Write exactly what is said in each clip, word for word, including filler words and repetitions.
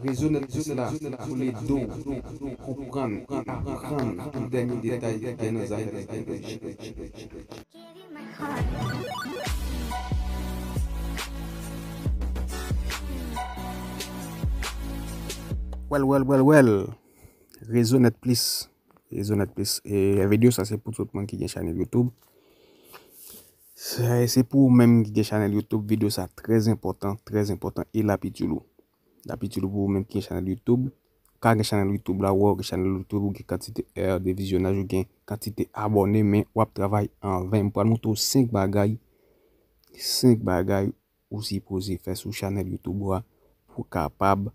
Rezo Nèt Plis la pou l ede w konprann e aprann tout dènye detay ki gen nan zafè teknoloji. Well, well, well, well. Rezo Nèt Plis. Rezo Nèt Plis. E videyo sa se pou tout moun ki gen chanèl YouTube. Se, se pou ou menm ki gen chanèl YouTube, videyo sa trè enpòtan, trè enpòtan, e l ap itil ou. L ap itil ou pou ou menm ki gen chanèl YouTube. Ou ka gen chanèl YouTube la, ou wè ou gen chanèl YouTube, ou gen kantite è de vizyonaj, ou gen kantite abòne, men w ap travay anven. M pral montre w senk bagay, senk bagay ou sipoze fè sou chanèl YouTube ou a pou w kapab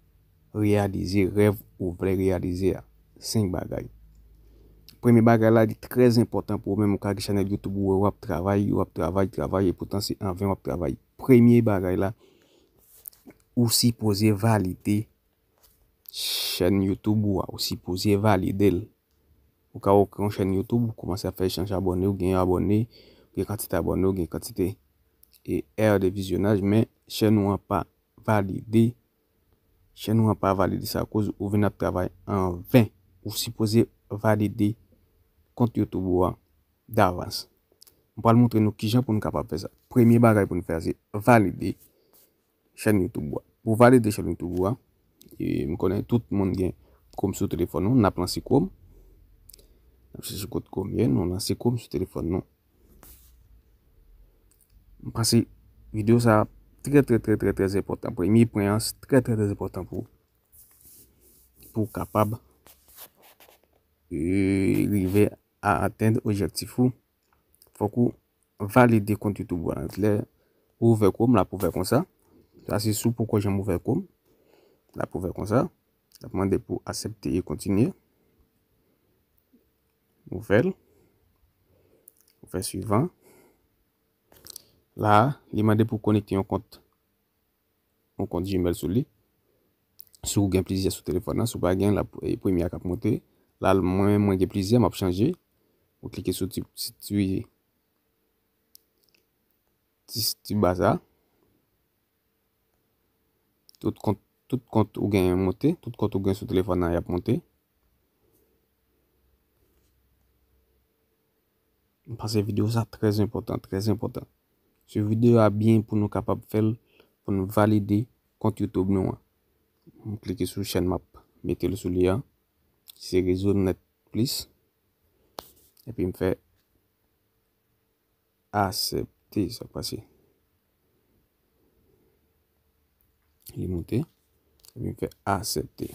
reyalize rèv ou vle reyalize a. Senk bagay. Premye bagay la, li trè enpòtan pou ou menm ou ka gen chanèl YouTube ou wè w ap travay, w ap travay, travay, e poutan se anven w ap travay. Premye bagay la, ou sipoze valide chèn YouTube ou a, ou sipoze valide l. Ou ka ouvri yon chèn YouTube, ou kòmanse ap fè echanj abòne, ou gen abòne, ou gen kantite abòne, ou gen kantite e è de vizyonaj, men chèn ou an pa valide. Chèn ou an pa valide, sa koz ou vin ap travay anven. Ou sipoze valide kont YouTube ou a davans. M pral montre nou kijan pou nou kapab fè sa. Premye bagay pou nou fè a se valide chèn YouTube ou a. Pou valide chèn YouTube ou a, e m konnen tout moun gen Chrome sou telefòn nou, n ap lanse Chrome. N ap chèche kot Chrome ye, nou lanse Chrome sou telefòn nou. M panse videyo sa trè, trè, trè, trè, trè enpòtan. Premye pwen an, trè, trè, trè enpòtan pou, pou w kapab, e, rive a atenn objektif ou. Fòk ou valide kont YouTube ou a. Lè ou ouvè Chrome, l ap ouvè konsa. Sa se si w poko janm ouvè Chrome. L ap ouvè konsa. L ap mande pou aksepte e kontinye. Ou fè l. Ou fè swivan. La, li mande pou konekte yon kont, yon kont Gmail sou li. Si w gen plizyè sou telefòn nan, si w pa gen, l ap, e, premye a k ap monte. La, mwen, mwen gen plizyè, m ap chanje. Ou klike sou ti, ti, ti, ti, ti ba sa. Tout kont, tout kont ou gen monte, tout kont ou gen sou telefòn nan, y ap monte. M panse videyo sa trè enpòtan, trè enpòtan. Se videyo a byen pou nou kapab fè l, pou nou valide kont YouTube nou an. M klike sou chèn m ap mete l sou li a, ki se Rezo Nèt Plis. Epi m fè aksepte, sa k pase. Li monte. Epi m fè aksepte.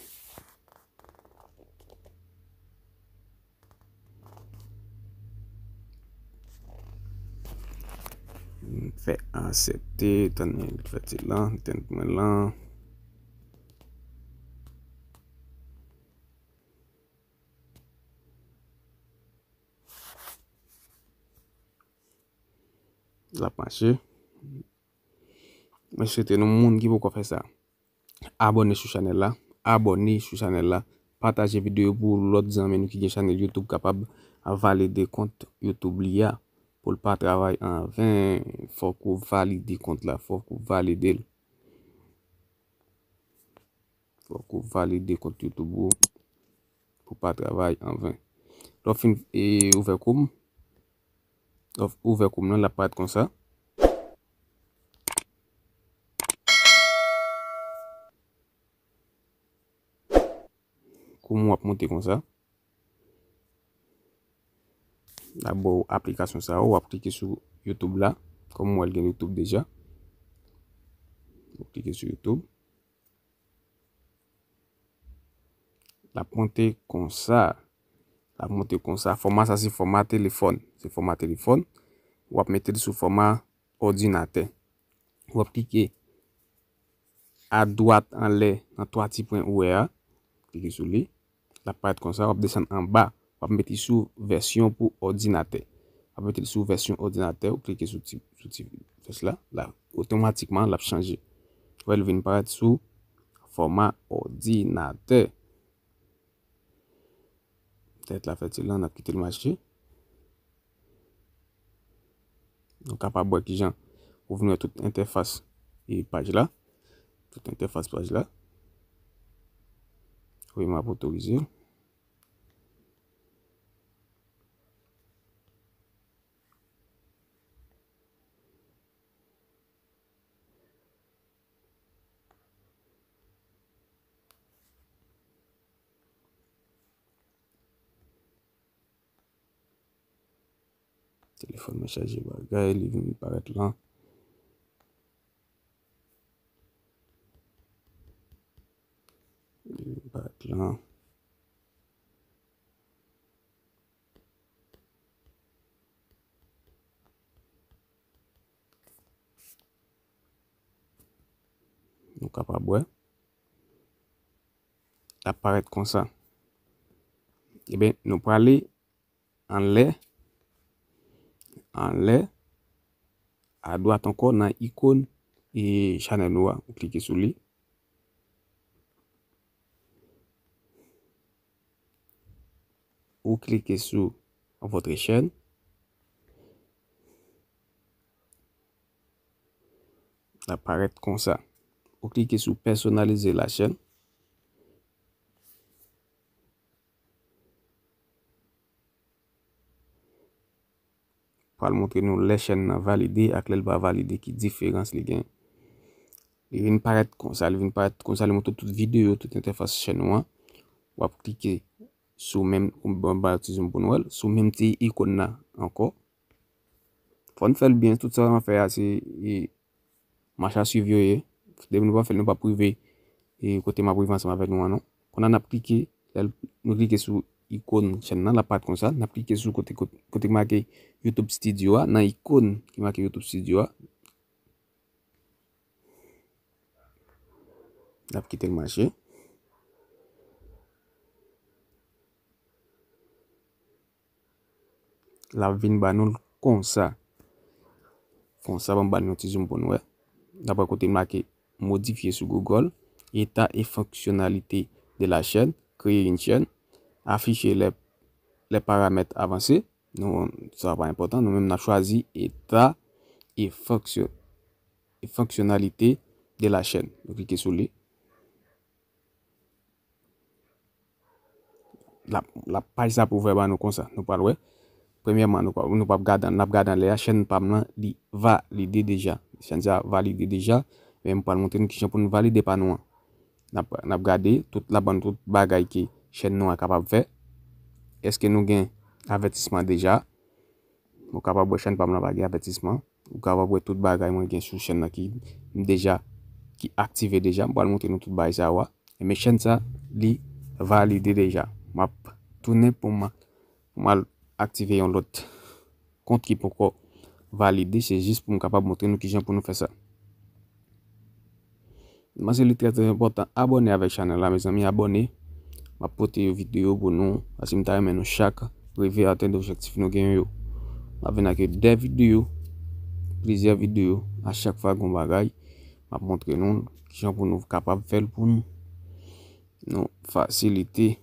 M fè aksepte, tann mwen vit fè ti lan, tann mwen lan. L ap mache. Mwen swete nou, moun ki poko fè sa, abòne sou chanèl la. Abòne sou chanèl la. Pataje videyo pou lòt zanmi nou ki gen chanèl YouTube kapab valide kont YouTube li a. Pou l pa travay anven, fòk ou valide kont la, fòk ou valide l. Fòk ou valide kont YouTube ou pou pa travay anven. Lè w fin, e, ouvè Chrome, lè w ouvè Chrome nan, l ap parèt konsa. Chrome ou ap monte konsa. L ap ba w aplikasyon sa yo, w ap klike sou YouTube la. Kòm w wè l gen YouTube deja. W klike sou YouTube. L ap monte konsa. L ap monte konsa. Fòma sa se fòma telefòn. Se fòma telefòn. W ap mete l sou fòma òdinatè. W ap klike adwat anlè nan twa ti pwen ou wè a. Klike sou li. L ap parèt konsa. W ap desann anba. W ap mete sou vèsyon pou òdinatè. W ap mete l sou vèsyon òdinatè. Ou klike sou ti, sou ti flèch la. La, otomatikman, l ap chanje. Ou wè l vin parèt sou fòma òdinatè. Tèt la fè ti lan, n ap kite l mache. Nou kapab wè kijan ou vin wè tout entèfas e paj la. Tout entèfas paj la. Premye m ap otorize l. Telefòn mwen chaje bagay, li vin parèt lan. Li vin parèt lan. Nou kapab wè. L ap parèt konsa. Ebyen, nou prale anlè, anlè, adwat ankò nan ikòn e chanèl nou a. Ou klike sou li. Ou klike sou votre chaîne. L ap parèt konsa. Ou klike sou personnaliser la chaîne. Pral montre nou lè chèn nan valide ak lè l pa valide, ki diferans li gen. Li vin parèt konsa, li vin parèt konsa, li montre tout videyo, tout entèfas chèn ou an. W ap klike sou menm, ou ba, ba ti zoom pou nou wè l, sou menm ti ikòn nan ankò. Fò n fè l byen, tout sa m ap fè a se, e, mach a swiv yo ye. Depi nou pa fè l, nou p ap rive, e, kote m ap rive ansanm avèk nou an, non. Kounye a n ap klike, lè l, nou klike sou ikòn chèn nan, l ap parèt konsa. N ap klike sou kote, kote, kote k make YouTube Studio a, nan ikòn ki make YouTube Studio a. N ap kite l mache. L ap vin ba nou l konsa. Konsa, ban m ba nou yon ti zoom pou nou wè. N ap wè kote l make modifier sous Google, état et fonctionnalité de la chaîne, créer une chaîne, afficher les, les paramètres avancés. Nou, sa pa enpòtan, nou menm n ap chwazi état et fonction, et fonctionnalité de la chaîne. Nou klike sou li. L ap, l ap, paj sa pou ouvè ba nou konsa. Nou pral wè. Premyèman, nou pa, nou p ap gade, n ap gade anlè a, chèn pa m lan, li valide deja. Chèn sa valide deja, men m pral montre nou kijan pou nou valide pa nou an. N ap, n ap gade, tout, l ap ban nou tout bagay ke chèn nou an kapab fè. Èske nou gen avètisman deja? Ou kapab wè chèn pa m lan pa gen avètisman. Ou kapab wè tout bagay mwen gen sou chèn nan ki m deja, ki aktive deja. M pral montre nou tout bagay sa yo a. Men chèn sa, li valide deja. M ap tounen pou m, pou m al aktive yon lòt kont ki poko valide. Se jis pou m kapab montre nou kijan pou nou fè sa. M panse li trè, trè enpòtan. Abòne avèk chanèl la, mezanmi, abòne. M ap pote videyo pou nou, paske m ta renmen nou chak rive atenn objektif nou genyen yo. M ap vin ak de videyo, plizyè videyo, a chak fwa gon bagay, m ap montre nou kijan pou nou kapab fè l pou nou, nou fasilite.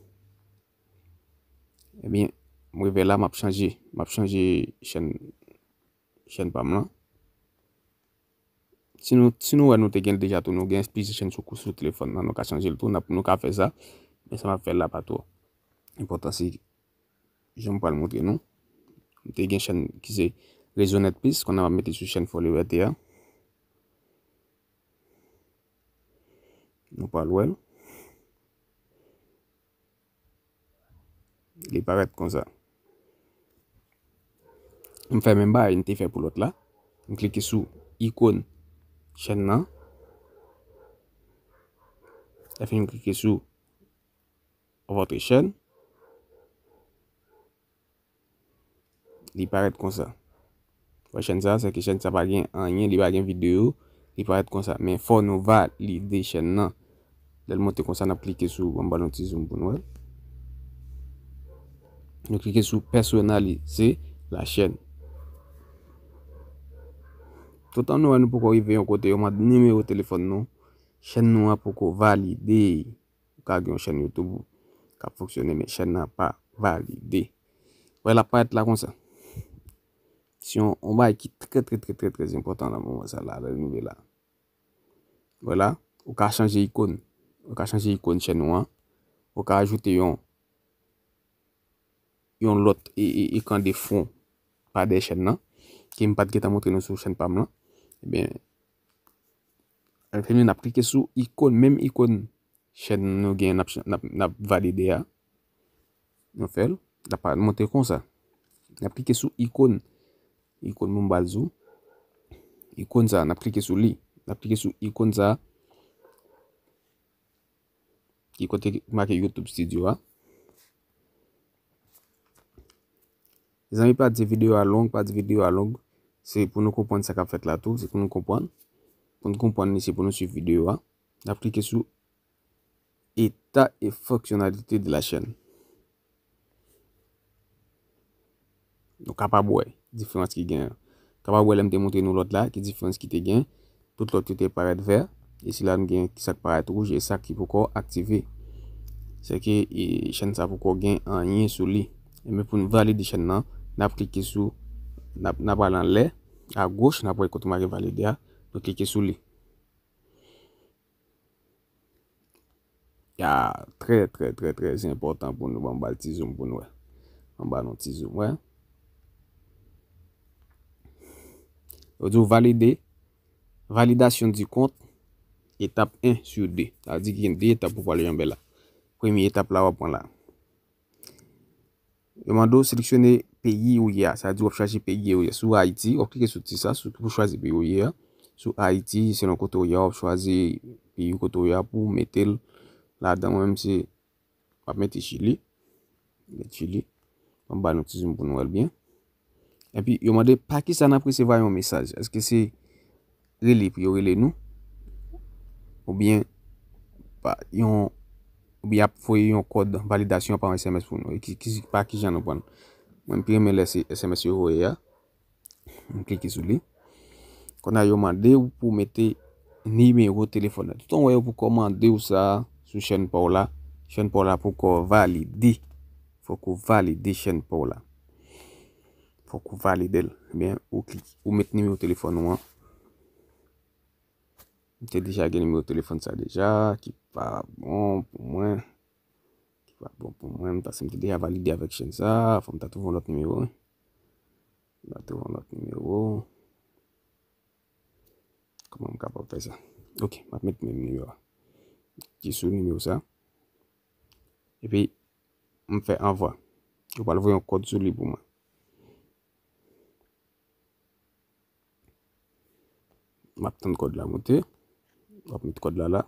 Ebyen, m rive la, m ap chanje, m ap chanje chèn, chèn pa m lan. Si nou, si nou wè nou te gen l deja tou, nou gen plizyè chèn sou, sou telefòn nan, nou ka chanje l tou, n ap, nou ka fè sa. Men sa m ap fè l la pa twò enpòtan, se jan m pral montre nou. M te gen chèn ki se Rezo Nèt Plis, kounye a m ap mete sou chèn Fò Libète a. Nou pral wè l. Li parèt konsa. M fè menm bagay m te fè pou lòt la. M klike sou ikòn chèn nan. Epi m klike sou votre chaîne. Li parèt konsa. Wè chèn sa, se ke chèn sa pa gen anyen, li pa gen videyo, li parèt konsa. Men fò nou valide chèn nan. Lè l monte konsa, n ap klike sou, ban m ba l yon ti zoom pou nou wè. Nou klike sou personnaliser la chaîne. Toutan nou wè nou poko rive yon kote, yo mande nimewo telefòn nou, chèn nou an poko valide. Ou ka gen yon chèn YouTube k ap fonksyone, men chèn nan pa valide. Wè, l ap parèt la konsa. Se yon, yon bagay ki trè, trè, trè, trè, trè enpòtan nan moman sa la, lè nou rive la. Vwala, ou ka chanje ikòn. Ou ka chanje ikòn chèn ou an. ou ka ajoute yon yon lòt e, e, ekran de fon pa dèyè chèn nan, ke m pa t gentan montre nou sou chèn pa m lan. Ebyen, anfen, n ap klike sou ikòn, menm ikòn chèn nou gen, n ap, n ap, n ap valide a. Nou fè l, l ap montre konsa. N ap klike sou ikòn, ikòn pou m ba l zoom. Ikòn sa, n ap klike sou li. N ap klike sou ikòn sa. Ki kote ki make YouTube Studio a. Mezanmi, pa di videyo a long, pa di videyo a long. Se pou nou konprann sa k ap fèt la tou, se pou nou konprann. Pou nou konprann li, se pou nou swiv videyo a. N ap klike sou État et fonctionnalité de la chaîne. Nou kapab wè diferans ki gen an. Kapab wè lè m te montre nou lòt la, ki diferans ki te gen. Tout lòt yo te parèt vè, e sila nou gen sa k parèt wouj, e sa ki poko aktive. Se ke, e, chèn sa poko gen anyen sou li. E men pou n valide chèn nan, n ap klike sou, n ap, n ap al anlè, agoch, n ap wè kote make valide a, nou klike sou li. Ya, trè, trè, trè, trè enpòtan pou nou. Ban m ba l ti zoom pou nou wè. Ban m ba nou ti zoom, wè. Yo di w valide, validation du compte, étape un sur deux. Sa vle di gen de etap pou pral janbe la. Premye etap la w ap pran la. Yo mande w seleksyone peyi ou ye a. Sa vle di w ap chwazi peyi ou ye a. Si w Ayiti, w ap klike sou ti sa, sou, pou chwazi peyi ou ye a. Si w Ayiti, selon kote w ye a, w ap chwazi peyi kote w ye a pou w mete l ladan. Mwen menm se, m ap mete Chili. Mete Chili. Ban m ba nou ti zoom pou nou wè l byen. Epi, yo mande pa kisa n ap resevwa yon mesaj. Èske se rele pou yo rele nou? Oubyen, pa, yon, oubyen y ap voye yon kòd validasyon pa S M S pou nou? E ki, ki, pa ki jan nou pran l? Mwen, m pi renmen lè se S M S yo voye a. M klike sou li. Kounye a, yo mande w pou w mete nimewo telefòn nan. Toutan w wè yo poko mande w sa sou chèn pa w la, chèn pa w la poko valide. Fòk ou valide chèn pa w la. Fòk ou valide l. Ebyen, ou klik, ou met nimewo telefòn ou an. M te deja gen nimewo telefòn sa deja, ki pa bon pou mwen. Ki pa bon pou mwen, paske m te deja valide avèk chèn sa, fò m ta twouve yon lòt nimewo, wi. M ta twouve yon lòt nimewo. Kòman m kapab fè sa? Ok, m ap met menm nimewo a. Ki sou nimewo sa. Epi, m fè anvwa. Yo pral voye yon kòd sou li pou mwen. M ap tann kòd la monte. M ap met kòd la la.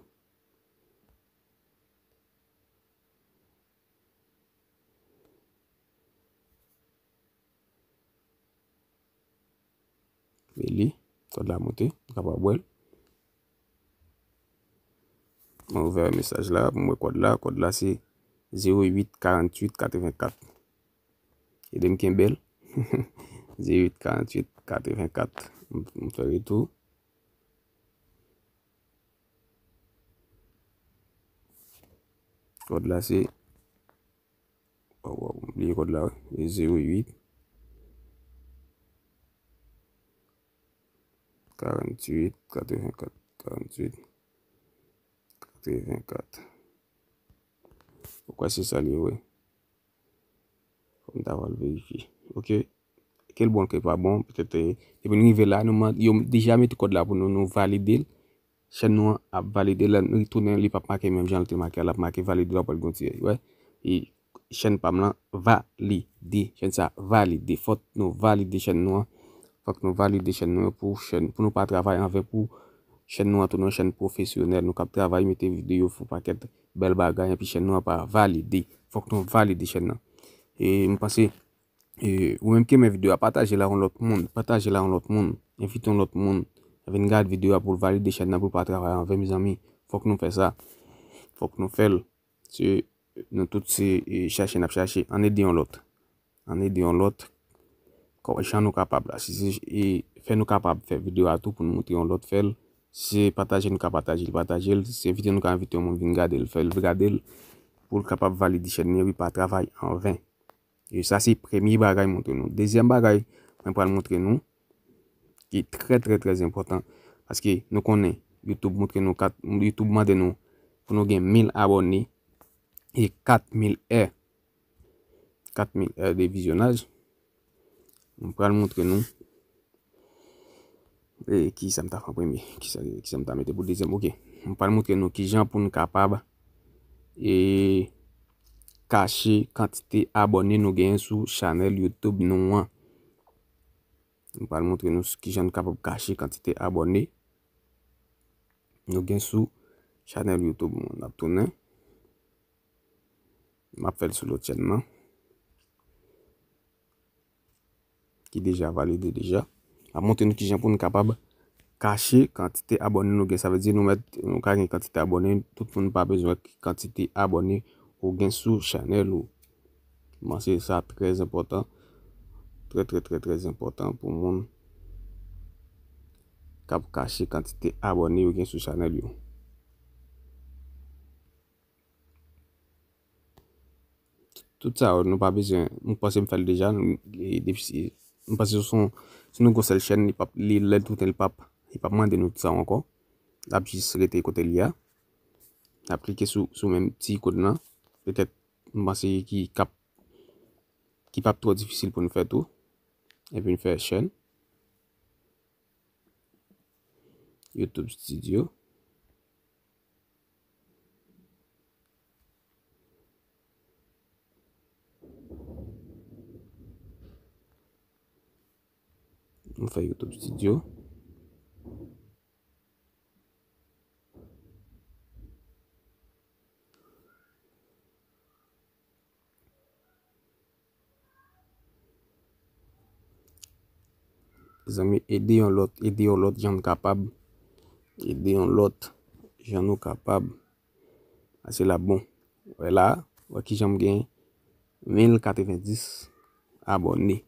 Veye li, kòd la monte, nou kapab wè l. Mwen ouvè mesaj la, pou m wè kòd la. Kòd la se zewo uit karanntuit katrevenkat. Ede m kenbe l. Zewo uit karanntuit katrevenkat. M, m fè retou. Kòd la se, waw, waw, m bliye kòd la, wi. Se zewo uit karanntuit katrevenkat, karanntuit katrevenkat. Ou kwè se sa l ye, wi. Fò m ta va al verifye. Ok. Ke l bon, ke l pa bon, petèt, eh, depi n rive la, nou mande, yo deja mete kòd la pou nou, nou valide l. Chèn nou an ap valide, lè n retounen, li p ap make menm jan l te make a, l ap make valide, l ap pral gon ti, wè. E chèn pa m lan valide, chèn sa valide. Fòk nou valide chèn nou an. Fòk nou valide chèn nou an pou chèn, pou nou pa travay anven, pou chèn nou an tounen yon chèn pwofesyonèl. Nou k ap travay, mete videyo, fè pakèt bèl bagay, epi chèn nou an pa valide. Fòk nou valide chèn nan. E m panse, e, ou menm ki renmen videyo a, pataje l a yon lòt moun, pataje l a yon lòt moun, envite yon lòt moun vin gade videyo a pou l valide chèn nan, pou l pa travay anven, mezanmi. Fòk nou fè sa. Fòk nou fè l. Se, nou tout se, e, chache n ap chache. Ann ede yon lòt. Ann ede yon lòt. Kò-, jan nou kapab la. Si se, e, fè nou kapab fè videyo a tou pou nou montre yon lòt fè l. Si se pataje nou ka pataje l, pataje l. Si se envite nou ka envite yon moun vin gade l, fè l gade l. Pou l kapab valide chèn li, epi pa travay anven. E sa se premye bagay m montre nou. Dezyèm bagay mwen pral montre nou, ki trè, trè, trè enpòtan, paske nou konnen YouTube montre nou kat, YouTube mande nou pou nou gen mil abòne. e kat mil è. Kat mil è de vizyonaj. M pral montre nou, e, ki sa m ta fè an premye. Ki sa, ki sa m ta mete pou dezyèm. Ok. M pral montre nou kijan pou n kapab, e, kache kantite abòne nou genyen sou chanèl YouTube nou an. M pral montre nou s-, kijan n kapab kache kantite abòne nou gen sou chanèl YouTube mwen. N ap tounen. M ap fè l sou lòt chèn nan. Ki deja valide deja. M ap montre nou kijan pou n kapab kache kantite abòne nou gen. Sa vle di nou mèt, nou ka gen kantite abòne, tout moun pa bezwen wè ki kantite abòne ou gen sou chanèl ou. M panse sa trè enpòtan. Trè, trè, trè, trè enpòtan pou moun k ap kache kantite abòne yo gen sou chanèl yo. Tout sa yo, nou pa bezwen, m panse m fè l deja, nou, e, depi si, m panse se yon, si nou gon sèl chèn, li p ap, li, lè l tounen, li p ap, li p ap mande nou tout sa yo ankò. L ap jis rete kote l ye a. N ap klike sou, sou menm ti ikòn nan. Petèt, m panse ki k ap, ki p ap twò difisil pou n fè tou. Epi n fè chèn. YouTube Studio. M fè YouTube Studio. Zanmi, ede yon lòt, ede yon lòt jan n kapab. Ede yon lòt jan nou kapab. Pase la, bon. Wè la, wè kijan m gen mil katrevendis abòne.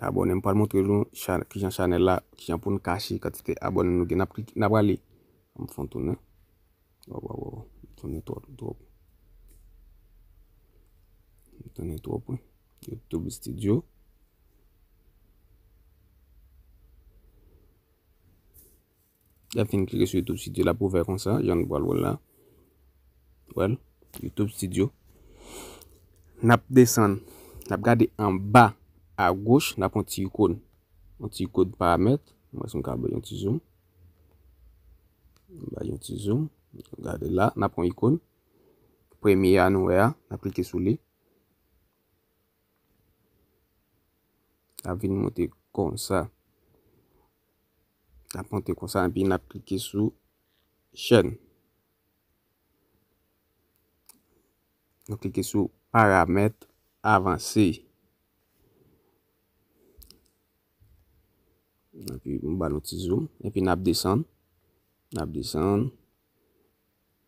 Abòne, m pral montre nou cha-, kijan chanèl la, kijan pou n kache kantite abòne nou gen. N ap klike, n ap rale. Ann fè yon tounen. Waw, waw, waw, waw. M tounen twòp, twòp. M tounen twòp, wi. YouTube Studio. Lè fin klike sou YouTube Studio la pou ouvè konsa, jan nou pral wè la. Wè l, YouTube Studio. N ap desann, n ap gade anba agoch, n ap yon ti ikòn. Yon ti ikòn paramèt. Mwen si m ka bay yon ti zoom. Bay yon ti zoom. Gade la, n ap yon ikòn. Premye a nou wè a, n ap klike sou li. L ap vin monte konsa. L ap monte konsa, epi n ap klike sou chèn. Nou klike sou paramèt avanse. Epi m ba nou ti zoom. Epi n ap desann. N ap desann.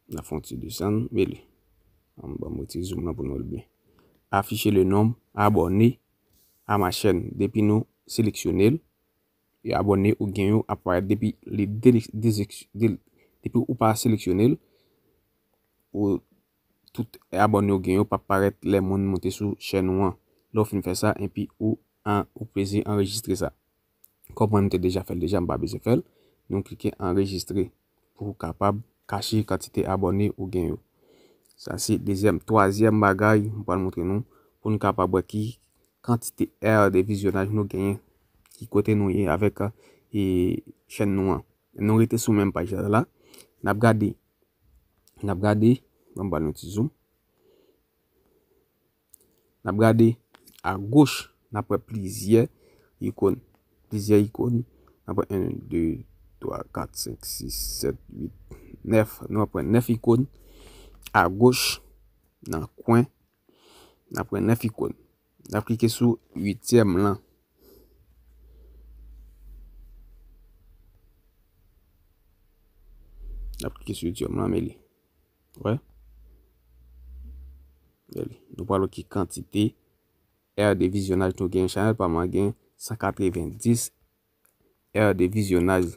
N ap fè yon ti desann, men li. Ann ban mwen ti zoom nan pou nou wè l byen. Afficher le nombre abonnés à ma chaîne. Depi nou seleksyone l, e abòne ou gen yo ap parèt depi li dele-, dezek-, del-, depi ou pa seleksyone l, ou tout abòne ou gen yo p ap parèt lè moun monte sou chèn ou an. Lè w fin fè sa, epi ou an, ou peze anrejistre sa. Kòm mwen, m te deja fè l deja, m pa bezwen fè l. Nou klike anrejistre pou w kapab kache kantite abòne ou gen yo. Sa se dezyèm. Twazyèm bagay, m pral montre nou pou n kapab wè ki kantite è de vizyonaj nou genyen, ki kote nou ye avèk, e, chèn nou an. Nou rete sou menm paj la. N ap gade, n ap gade, ban m ba nou ti zoom. N ap gade agoch, n ap wè plizyè ikòn. Plizyè ikòn. N ap wè en, de, twa, kat, senk, sis, sèt, uit, nèf. Nou ap wè nèf ikòn agoch nan kwen. N ap wè nèf ikòn. N ap klike sou uityèm lan. N ap klike sou uityèm lan, men li. Wè. Men li. Nou pral wè ki kantite è de vizyonaj nou gen. Chanèl pa m lan gen san katrevendis è de vizyonaj.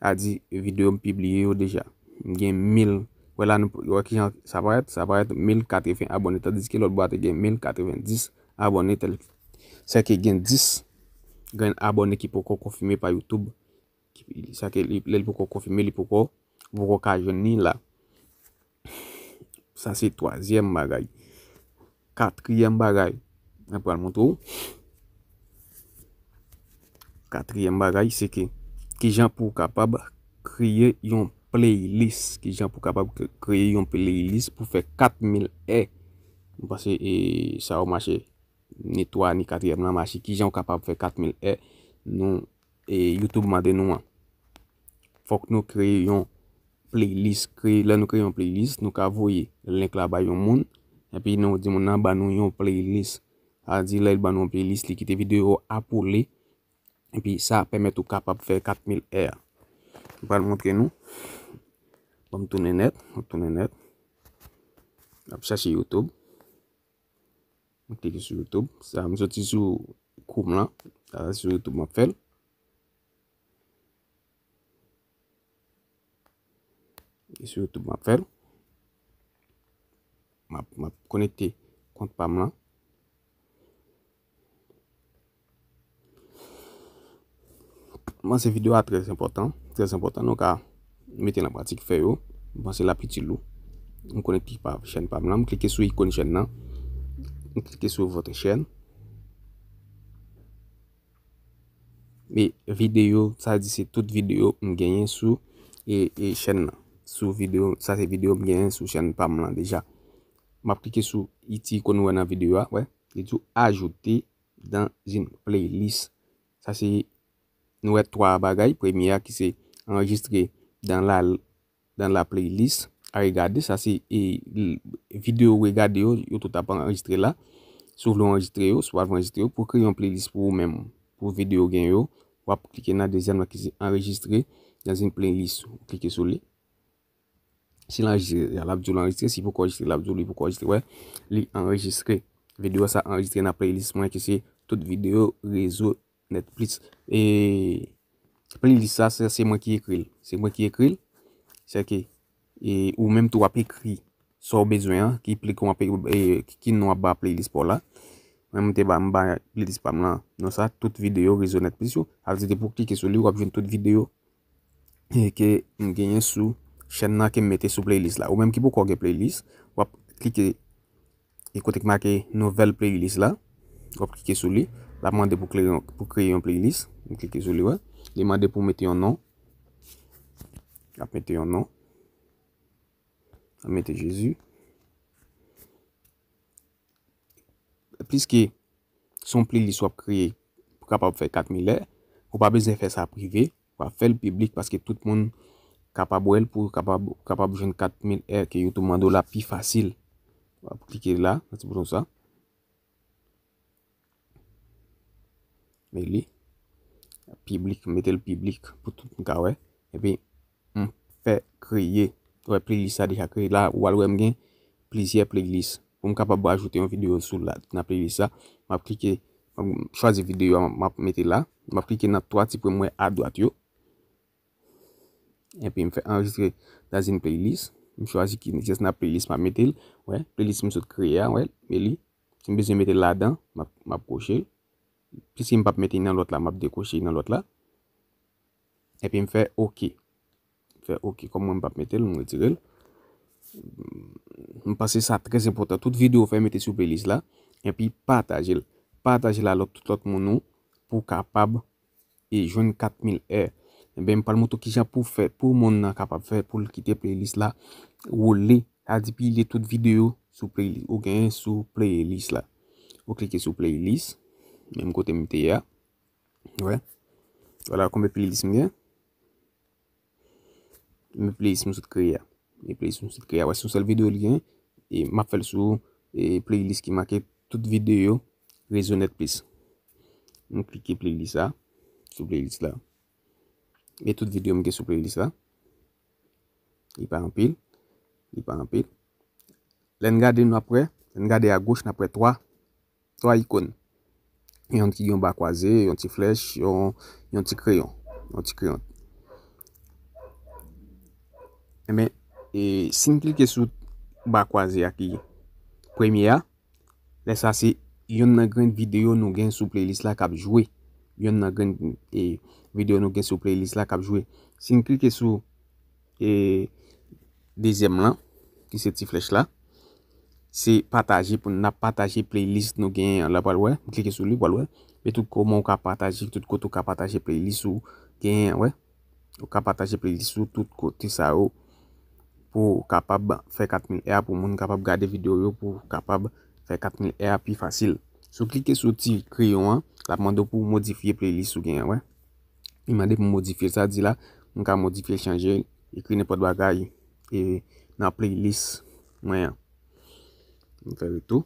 A di videyo m pibliye yo deja. M gen mil. Wè la, nou wè kijan sa parèt? Sa parèt mil katreven abòne, tandiske lòt bò a te gen mil katrevendis abòne. Tèl, sèke gen dis grenn abòne ki poko konfime pa YouTube. Ki, sa ke li, lè li poko konfime, li poko, ou poko ka jwenn li la. Sa se twazyèm bagay. Katriyèm bagay, mwen pral montre w. Katriyèm bagay, se ke kijan pou w kapab kreye yon playlist. Kijan pou w kapab kre-, kreye yon playlist pou fè kat mil è. Mwen panse, e, sa yo mache. Ni twa, ni katriyèm lan mache. Kijan w kapab fè kat mil è nou, e, YouTube mande nou an? Fòk nou kreye yon playlist. Kreye, lè nou kreye yon playlist, nou ka voye link la bay yon moun. Epi nou di moun nan ban nou yon playlist. Sa di lè l ban nou yon playlist, li kite videyo a pou li. Epi sa pèmèt ou kapab fè kat mil è. Mwen pral montre nou. Ban m tounen nèt, mwen tounen nèt. N ap chache YouTube. Mwen klike sou YouTube. Sa, m soti sou Chrome lan. Sa, sou YouTube m ap fè l. E sou YouTube m ap fè l. M ap, m ap konekte kont pa m lan. M panse videyo a trè enpòtan, trè enpòtan, nou ka mete l an pratik, fè yo. M panse l ap itil ou. M konekte pa chèn pa m lan, m klike sou ikòn chèn nan. M klike sou votre chaîne. E videyo, sa di se tout videyo m genyen sou, e, e chèn nan. Sou videyo, sa se videyo m genyen sou chèn pa m lan deja. M ap klike sou ti ikòn ou wè nan videyo a, wè. Li di w ajoute dans une playlist. Sa se, nou wè twa bagay. Premye a ki se enregistre dans la, dans la playlist. A regade, sa se, e, l-, videyo ou regade yo, yo tout ap anrejistre la. Si w vle anrejistre yo, si w pa vle anrejistre yo, pou kreye yon playlist pou ou menm, pou videyo gen yo, w ap klike nan dezyèm la ki se enregistre dans une playlist. Ou klike sou li. Si l anrejistre, l ap di w l anrejistre. Si poko anrejistre, l ap di w li poko anrejistre. Wè, li anrejistre. Videyo sa anrejistre nan playlist mwen ki se tout videyo rezo Netflix. E playlist sa, se, se mwen ki ekri l. Se mwen ki ekri l. Se ke, e, ou menm tou w ap ekri sa w bezwen an, ki pli, kòman pe-, e, ki, ki non w ap ba playlist pa w la. Mwen, m te ba, m ba playlist pa m lan non sa, tout videyo rezo Netflix yo. Sa vle di depi w klike sou li, w ap jwenn tout videyo, e, ke m genyen sou chèn nan ke m mete sou playlist la. Ou menm ki poko gen playlist, w ap klike e kote k make nouvèl playlist la. W ap klike sou li. L ap mande pou kreye yon, pou kreye yon playlist. M klike sou li, wè. Li mande pou mete yon non. L ap mete yon non. L ap mete Jezi. Pliske se yon playlist w ap kreye pou kapab fè kat mil è, ou pa bezwen fè sa prive. W ap fè l piblik paske tout moun kapab wè l pou kapab, kapab jwenn kat mil è ke YouTube mande w la pi fasil. W ap klike la, nan ti bouton sa. Men li piblik, mete l piblik pou tout moun ka wè. Epi, m fè kreye. Wè, playlist sa deja kreye la. Ou al wè m gen plizyè playlist. Pou m kapab ajoute yon videyo sou la, nan playlist sa, m ap klike, m ap chwazi videyo a, m ap mete la. M ap klike nan twa ti pwen m wè adwat yo. Epi m fè enregistre dans une playlist. M chwazi ki just nan playlist m ap mete l. Wè, playlist m sot kreye a, wè, men li. Si m bezwen mete l ladan, m ap, m ap kwoche l. Piske m p ap mete l nan lòt la, m ap dekwoche l nan lòt la. Epi m fè oke. M fè oke. Kòm mwen m p ap mete l, m retire l. M panse sa trè enpòtan. Tout videyo w fè, mete sou playlist la. Epi pataje l. Pataje l a lòt, tout lòt moun ou pou kapab e jwenn kat mil è. Enben, m pral montre w kijan pou fè, pou moun nan kapab fè, pou l kite playlist la woule. Sa di pile tout videyo sou playlist, ou genyen sou playlist la. Ou klike sou playlist, menm kote m te ye a. Wè. Vwala konbyen playlist m gen. Men playlist m sot kreye a. Men playlist m sot kreye a. Wè, se yon sèl videyo li gen. E m ap fè l sou, e, playlist ki make tout videyo rezo Netflix. M klike playlist la. Sou playlist la. E tout videyo m gen sou playlist la. Li pa anpil. Li pa anpil. Lè n gade nou ap wè, lè n gade agoch, n ap wè twa, twa ikòn. Yon ki gen yon ba kwaze, yon ti flèch, yon, yon ti kreyon. Yon ti kreyon. Enben, e, si n klike sou ba kwaze a ki premye a, lè sa se yonn nan grenn videyo nou gen sou playlist la k ap jwe. Yonn nan grenn, e, videyo nou gen sou playlist la k ap jwe. Si n klike sou, e, dezyèm lan, ki se ti flèch la, se pataje pou n ap pataje playlist nou genyen an. La pral wè, m klike sou li, pral wè. Men tout kòman ou ka pataje, tout kote ou ka pataje playlist ou genyen an, wè. Ou ka pataje playlist ou tout kote sa yo pou w kapab fè kat mil R, pou moun kapab gade videyo yo, pou w kapab fè kat mil R pi fasil. Si w klike sou ti kreyon an, l ap mande w pou w modifye playlist ou genyen an, wè. Li mande pou m modifye sa, di la, m ka modifye, chanje, ekri nenpòt bagay e nan playlist mwen an. M fè retou.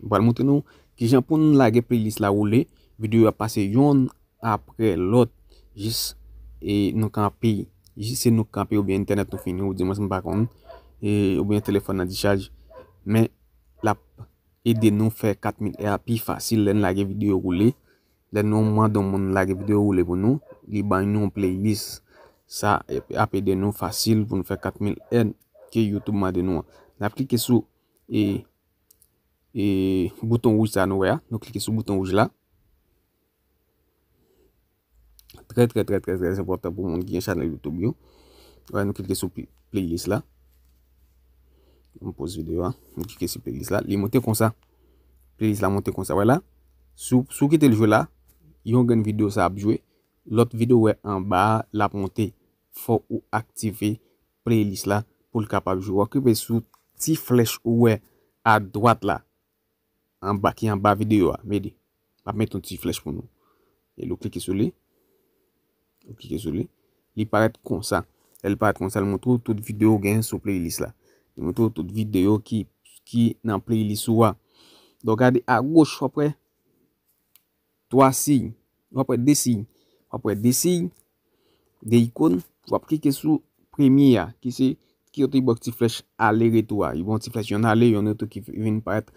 M pral montre nou kijan pou n lage playlist la woule. Videyo ap pase yonn apre lòt jis e nou kanpe. Jis se nou kanpe oubyen entènèt nou fini, ou di mwen m pa konn, e, oubyen telefòn nan dichaj. Men l ap ede nou fè kat mil R pi fasil lè n lage videyo woule. Lè nou mande yon moun lage videyo woule pou nou, li bay nou yon playlist. Sa ap ede nou fasil pou nou fè kat mil R ke YouTube mande nou an. N ap klike sou e, e bouton wouj sa nou wè a. Nou klike sou bouton wouj la. Trè, trè, trè, trè, trè enpòtan pou moun ki gen chanèl YouTube yo. Wè, nou klike sou pli- playlist la. M poz videyo a. Nou klike sou playlist la. Li monte konsa. Playlist la monte konsa. Wè la. Si w, si w kite l jwe la, yon grenn videyo sa ap jwe. Lòt videyo wè anba a, l ap monte. Fò ou aktive playlist la pou l kapab jwe. W ap klike sou ti flèch ou wè adwat la, anba, ki anba videyo a. Mede. M ap met yon ti flèch pou nou. E ou klike sou li. Ou klike sou li. Li parèt konsa. Lè li parèt konsa, li montre w tout videyo w gen sou playlist la. Li montre w tout videyo ki, ki nan playlist ou a. Donk, gade agoch, w ap wè twa siy. W ap wè de siy. W ap wè de siy, de ikòn. W ap klike sou premye a, ki se, ki yo te ba w ti flèch ale retou a. Yo ba w ti flèch, yonn ale, yonn retou ki vin parèt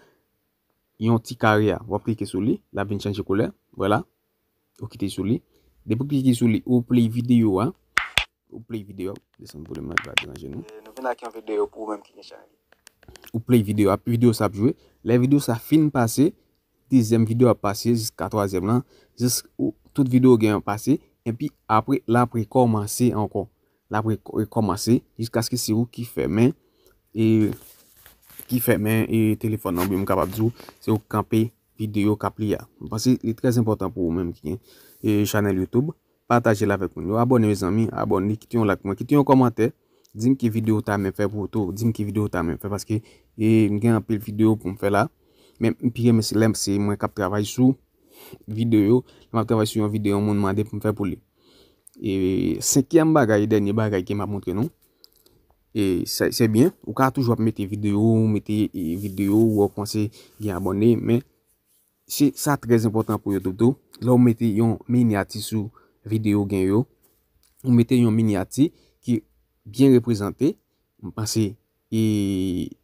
yon ti kare a. W ap klike sou li, l ap vin chanje koulè. Vwala. Ou klike sou li. Depi w klike sou li, ou play videyo a. Ou play videyo a. Desann volum nan, li pa deranje nou. E, nou vin ak yon videyo pou ou menm ki gen chanèl. Ou play videyo a, videyo sa ap jwe. Lè videyo sa fin pase, dezyèm videyo ap pase jiska twazyèm lan, jis ou, tout videyo gen an pase, epi apre, l ap rekòmanse ankò. L ap rekò- rekòmanse jiskaske se ou ki fèmen, e, ki fèmen, e, telefòn nan, oubyen m kapab di w, se ou k kanpe videyo k ap li a. M panse li trè enpòtan pou ou menm ki gen, e, chanèl YouTube. Pataje l avèk moun yo. Abòne, mezanmi, abòne, kite yon like mwen, kite yon kòmantè. Di m ki videyo w ta renmen fè pou ou tou. Di m ki videyo w ta renmen fè, paske, e, m gen anpil videyo pou m fè la. Men m pi renmen se lè se mwen k ap travay sou videyo. Lè m ap travay sou yon videyo, yon moun mande pou m fè pou li. E senkyèm bagay, dènye bagay ke m ap montre nou. E se, se byen, ou ka toujou ap mete videyo, ou mete, e, videyo, ou kòmanse gen abòne, men se, sa trè enpòtan pou YouTube tou. Lè w mete yon minyati sou videyo w gen yo, ou mete yon minyati ki byen reprezante, m panse, e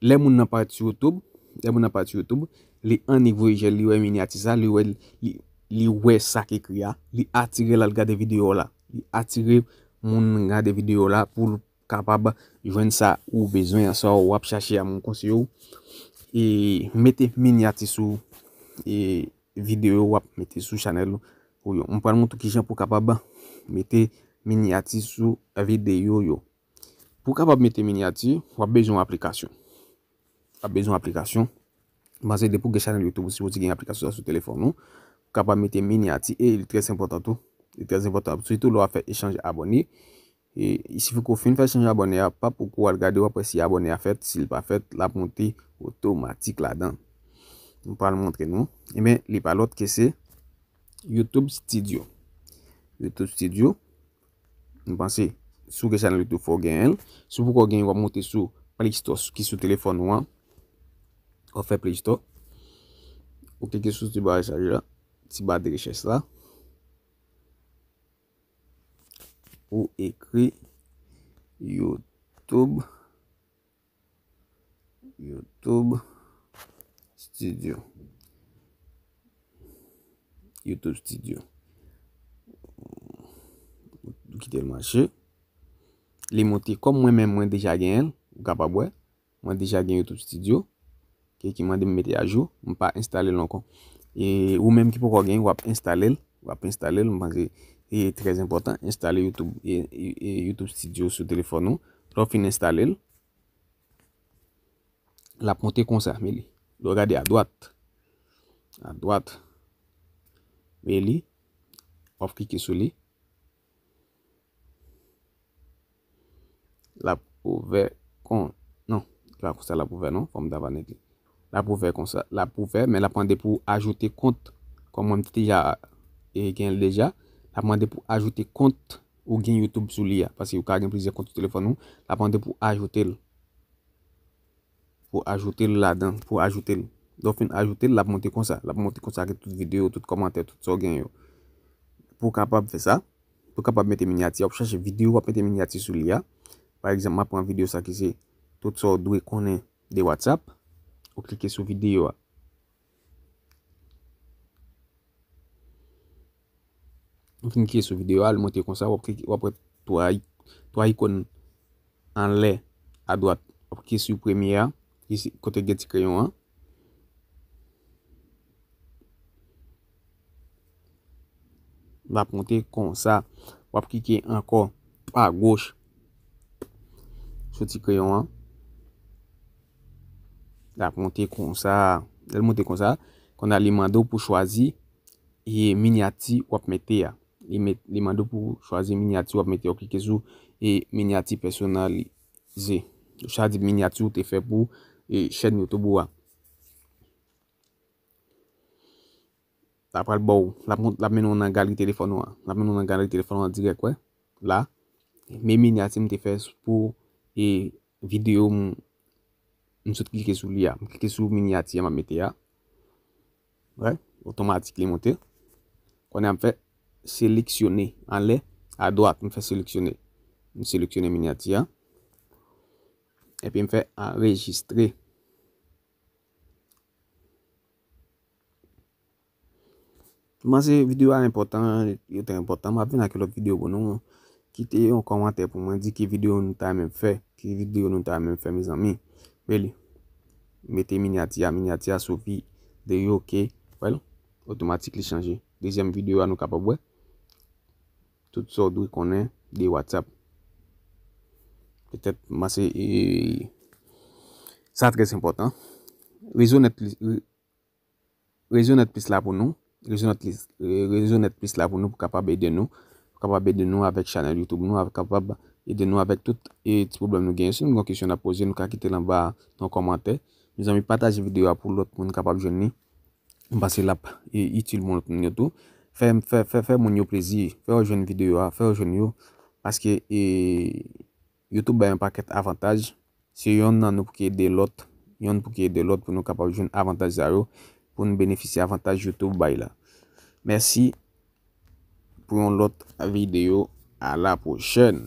lè moun nan parèt sou YouTube, lè moun nan parèt sou YouTube, li annik voye je l, li wè minyati sa, li wè, li, li wè sa k ekri a, li atire l al gade videyo w la. Li atire moun gade videyo w la pou l kapab jwenn sa ou bezwen an, sa w ap chache a, m konseye w. E mete minyati sou, e, videyo w ap mete sou chanèl ou yo. M pral montre w kijan pou w kapab mete minyati sou videyo yo. Pou w kapab mete minyati, w ap bezwen yon aplikasyon. W ap bezwen yon aplikasyon. M panse depi w gen chanèl YouTube, ou sipoze gen aplikasyon sa sou telefòn ou. Ou kapab mete minyati e li trè enpòtan tou. Li trè enpòtan, sitou lè w ap fè echanj abòne. E, il sifi ke w fin fè echanj abòne a, p ap ou kou al gade, w ap wè si abòne a fèt. Si l pa fèt, l ap monte otomatik ladan. M pral montre nou. Ebyen, li pa lòt ke se YouTube Studio. YouTube Studio, m panse, si w gen chanèl YouTube, fò w genyen l. Si w poko genyen, w ap monte sou Play Store ki sou telefòn ou an. W ap fè Play Store. Ou klike sou ti ba rechaj la, ti ba de rechèch la. Ou ekri YouTube, YouTube Studio. YouTube Studio. Ou kite l mache. Li monte kòm mwen menm mwen deja genyen l, ou kapab wè. Mwen deja gen YouTube Studio. Ki, ki mande m mete ajou, m pa enstale l ankò. E ou menm ki poko gen, w ap enstale l, w ap enstale l, m panse e trè enpòtan, enstale YouTube, e, e, e YouTube Studio sou telefòn ou. Lè w fin enstale l, l ap monte konsa, men li. Lè w gade adwat, adwat, men li, w ap klike sou li. L ap ouvè kon, non, se pa konsa l ap ouvè non, fò m ta va nèt li. L ap ouvè konsa, l ap ouvè, men l ap mande pou w ajoute kont. Kòm mwen m te deja, e, gen l deja, l ap mande pou w ajoute kont ou gen YouTube sou li a, paske ou ka gen plizyè kont sou telefòn ou, l ap mande pou w ajoute l. Pou ajoute l ladan, pou ajoute l. Lè w fin ajoute l, l ap monte konsa. L ap monte konsa ak tout videyo, tout kòmantè, tout sa w gen yo. Pou w kapab fè sa, pou w kapab mete minyati, w ap chache videyo, w ap mete minyati sou li a. Pa egzanp, m ap pran videyo sa ki se tout sa w dwe konnen de WhatsApp. Ou klike sou videyo a. Ou fin klike sou videyo a, li monte konsa, w ap klike, w ap wè twa, twa ikòn anlè, adwat. W ap klike sou premye a, ki se kote gen ti kreyon an. L ap monte konsa. W ap klike ankò pa goch sou ti kreyon an. L ap monte konsa. Lè l monte konsa, kounye a li mande w pou chwazi e minyati w ap mete a. Li met, li mande w pou chwazi minyati w ap mete a. Ou klike sou e minyati pèsonalize. Sa di minyati w te fè pou e chèn YouTube ou a. L ap pral ba w, l ap mont, l ap mennen w nan galri telefòn ou an. L ap mennen w nan galri telefòn ou an dirèk, wè. La, men minyati m te fè pou e videyo m, m sot klike sou li a. M klike sou minyati a m ap mete a. Wè, otomatik li monte. Kounye a m fè seleksyone. Anlè, adwat, m fè seleksyone. M seleksyone minyati a. Epi m fè anrejistre. M panse videyo a enpòtan, yo trè enpòtan. M ap vin ak yon lòt videyo pou nou. Kite yon kòmantè pou mwen, di ki videyo nou ta renmen m fè, ki videyo nou ta renmen m fè, mezanmi. Men li. Mete minyati a, minyati a sou videyo, oke. Wè l, otomatik li chanje. Dezyèm videyo a nou kapab wè. Tout sa w dwe konnen de WhatsApp. Petèt, m panse, e, sa trè enpòtan. Rezo nèt li, Rezo nèt plis la pou nou. Rezo nèt plis, rezo nèt plis la pou nou, pou kapab ede nou. Pou kapab ede nou avèk chanèl YouTube nou, avèk, kapab ede nou avèk tout e ti pwoblèm nou genyen. Si nou gen yon kesyon n ap poze, nou ka kite l anba nan kòmantè. Mezanmi, pataje videyo a pou lòt moun kapab jwenn li. M panse l ap e, itil pou lòt moun yo tou. Fè, fè, fè, fè moun yo plezi. Fè yo jwenn videyo a, fè yo jwenn yo. Paske e, YouTube bay yon pakèt avantaj. Se yonn nan nou pou ki ede lòt, yonn pou ki ede lòt pou nou kapab jwenn avantaj sa yo, pou nou benefisye avantaj YouTube bay la. Mèsi pou yon lòt videyo. A la pwochèn.